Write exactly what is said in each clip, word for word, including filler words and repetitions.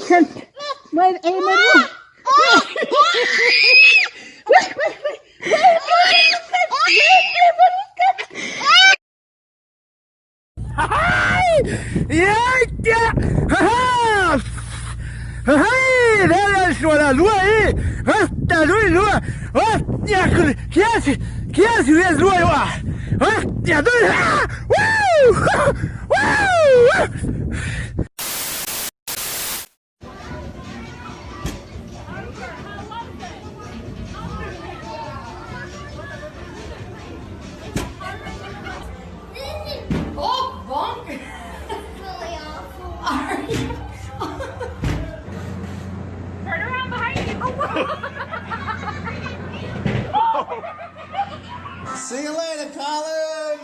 Кел. Май, эй, май. Ай! Ай, я! Ха-ха! Ха-ха! Да, да, что, да, луа, э! Ха, да, луа, луа! Ха, я, куда? Кияси, кияси, вез, луа, луа! Ха, я, да, а! Вау! Вау! Oh, bonk. It's really awful. Are you? Turn around behind you. Oh, whoa. See you later, Colin.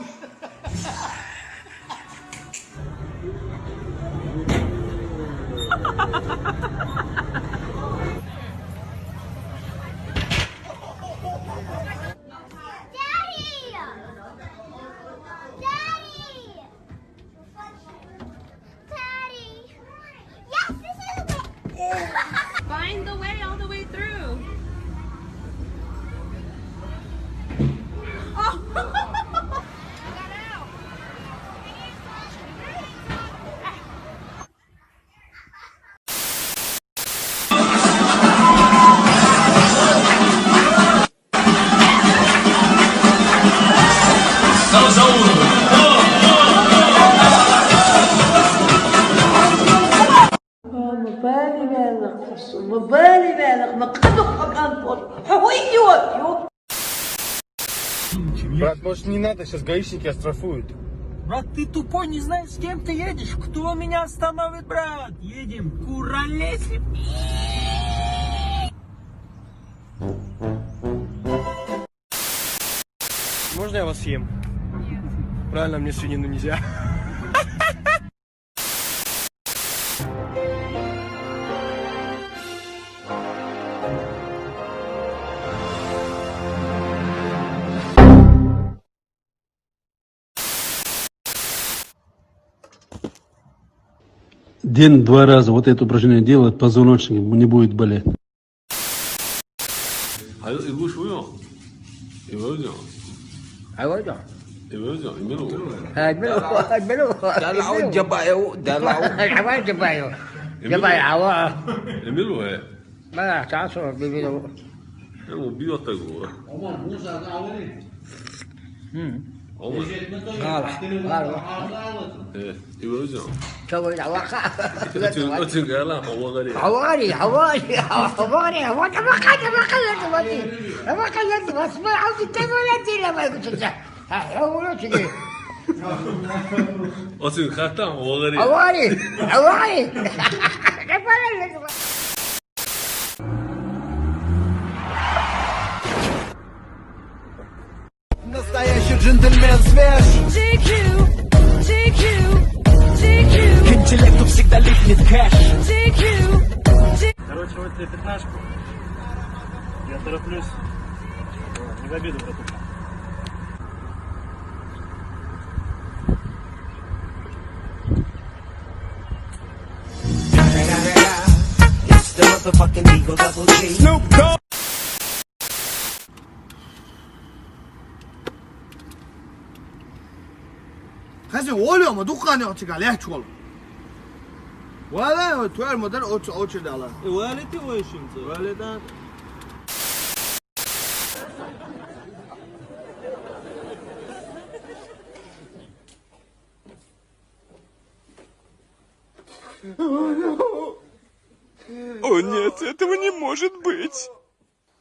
Daddy! Daddy! Daddy! Yes, this is the way! Find the way all the way through. Oh! Мыбали бялых, мыбали бялых, мыкъыдыхъ къапан пот. Хьо идиот, ё. Брат, может, не надо, сейчас гаишники оштрафуют. Брат, ты тупой, не знаешь, с кем ты едешь. Кто меня остановит, брат? Едем к Уралесим. Можно я вас съем? Нет. Правильно, мне свинину нельзя. День два раза вот это упражнение делать, позвоночник не будет болеть. Ай, игуш уйо. Ивозо. Ай, вайда. Ивозо, имилу. Ай, имилу, ай, имилу. Далау, имилу. Джабаю, далау. Ай, джабаю. Имилу. Джабаю, ава. Имилу, э. Ма, часо, бибилу. Э, мо био тагу. Ма, муса, га авери. М. Омар. Гала, гала. Э, ивозо. Чого, я ваха? Очень, очень гала, хавагари. Хавагари, хавагари, хавагари, хавагари, хавагари, хавагари, хавагари, хавагари, хавагари, хавагари, хавагари. Очень хатам, хавагари. Хавагари, хавагари. Настоящий джентльмен свеж. G Q, G Q, G Q. К интеллекту всегда липнет кэш. G Q, G Q. Короче, вот тебе пятнашку. Я тороплюсь. Не в обиду, братуха. It's the motherfucking Eagle Double G. Snoop Dogg. Хазир олёма, духани отига лехчул. Вала, твер модар оч-, очередь ала. Э, валити вайшимца. Валида. О, нет, этого не может быть.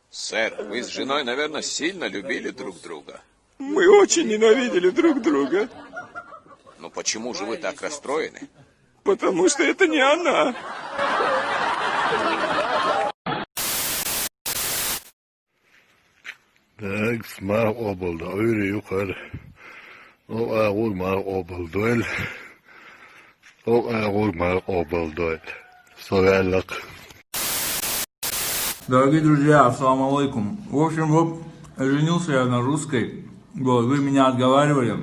Сэр, вы с женой, наверное, сильно любили друг друга. Мы очень ненавидели друг друга. Ну почему же вы так расстроены? Потому что это не она. Так, смар обалда, уйру юкар. О, агур мар обалдуэл. О, агур мар обалдуэл. Совяллык. Дорогие друзья, ассаламу алейкум. В общем, вот, женился я на русской. Вот, вы меня отговаривали.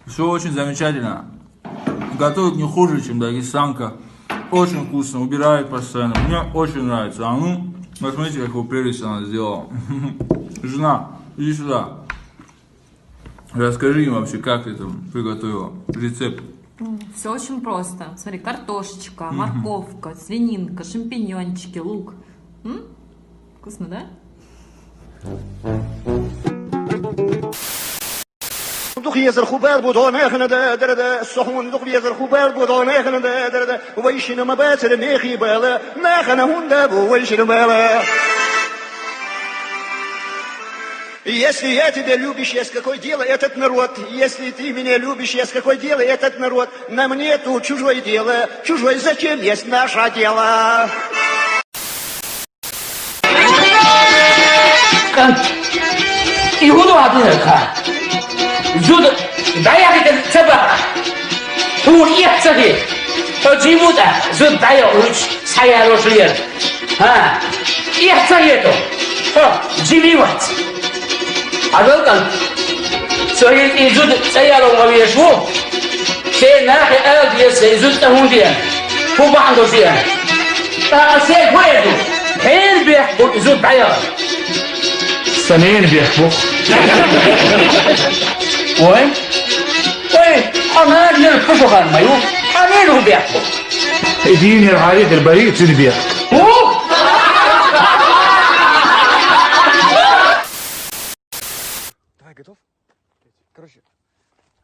Все очень замечательно. Готовит не хуже, чем дагестанка. Очень вкусно, убирает постоянно. Мне очень нравится. А ну, посмотрите, какой прелесть она сделала. Жена, иди сюда. Расскажи им вообще, как ты там приготовила рецепт. Все очень просто. Смотри, картошечка, морковка, свининка, шампиньончики, лук. М? Вкусно, да? Дух езер хубар будон эхнада дэрдэ, сохмун дух езер хубар будон эхнада дэрдэ, вайшина мабацэр мехи бэлэ, нахана хунда бу вайшина бэлэ. Если я тебя любишь, я с какой дело этот народ? Если ты меня любишь, я с какой дело этот народ? Нам нету чужой дела, чужой зачем есть наше дело? Кӏант. Игуну абынырха. Зуд даяхитын цабаха. Тур ехцаги. Тоджимута. Зуд дая уч саяро шиер. Ха. Ехцаги то. Хо, джимиват. Адал кӏант. Сохи изуд цаяро мавешву. Се нахи эл диэс изуд тахундиен. Хубан дошиен. Та се гуэду. Хен бех бу изуд даяр. Санен бех бу. Ой. Ой, анар нэр пушухан маю. Анар бех бу. Эдинер хари дэр бари цин бех. О! Давай, готов? Короче,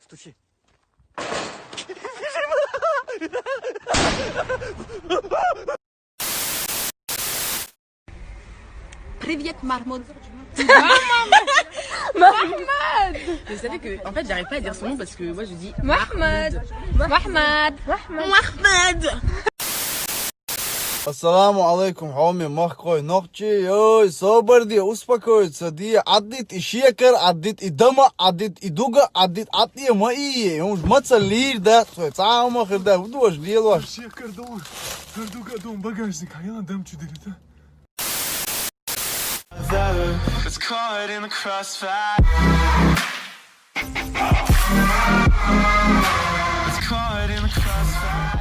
стучи. Привет, Мармуд. Mahmoud. Vous savez que, en fait, j'arrive pas à dire son nom parce que moi je dis Mahmoud. Mahmoud. Mahmoud. Ассаламу алейкум, хьоме махкой нохчи. Ой, собар де, успокоиться де. Аддит и шекар, аддит и дама, аддит и дуга, аддит атти ма и. Уж маца лир да, цой цама хир да, удваш делваш. Шекар дом, дуга дом, багажник, а я дам чудерета. It's caught in the crossfire. It's caught in the crossfire.